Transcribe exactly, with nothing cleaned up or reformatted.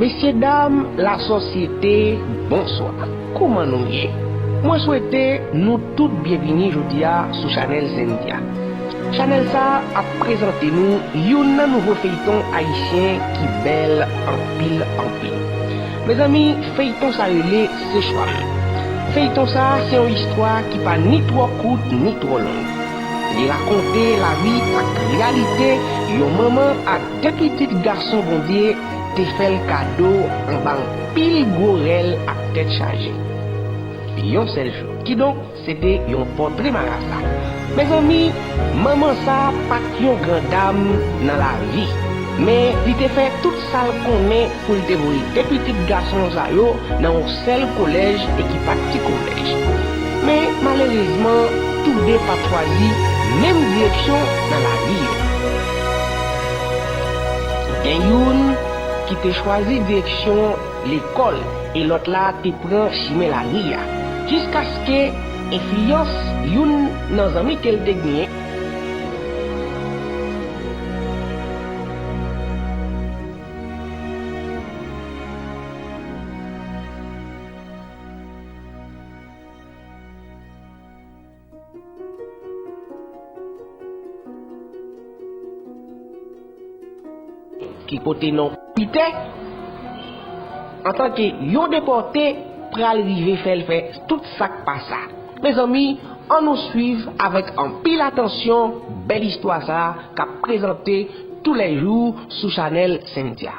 Mesye dam lasosyete, bonswa. Kouman nou ye? Mwen swete nou tout byenvini jodi a sou chanèl Cynthia. Chanèl sa a ap prezante nou youn nan nouvo feyton ayisyen ki bèl anpil, anpil. Mezanmi, feyton sa rele Se Chwa M. Feyton sa a se yon istwa ki pa ni twò kout ni twò long. Li rakonte lavi ak reyalite yon manman ak de pitit gason Bondye te fè l kado anba anpil gwo rèl ak tèt chaje. Yon sèl jou. Kidonk, se te yon pòtre marasa. Mezanmi, manman sa a pa t yon gran dam nan lavi, men li te fè tout sa l konnen pou l te voye de pitit gason sa yo nan yon sèl kolèj e ki pa t ti kolèj. Men, malerezman, toude pa t chwazi menm direksyon nan lavi yo. Gen youn ki te chwazi direksyon lekòl e lòt la te pran chimen lari a, jiskaske enfliyans youn nan zanmi ke l te genyen ki pote non Pitè, antanke yon depòte, pral rive fè l fè tout sa k pa sa. Mezanmi, ann nou swiv avèk anpil atansyon bèl istwa sa a k ap prezante toulèjou sou chanèl Cynthia.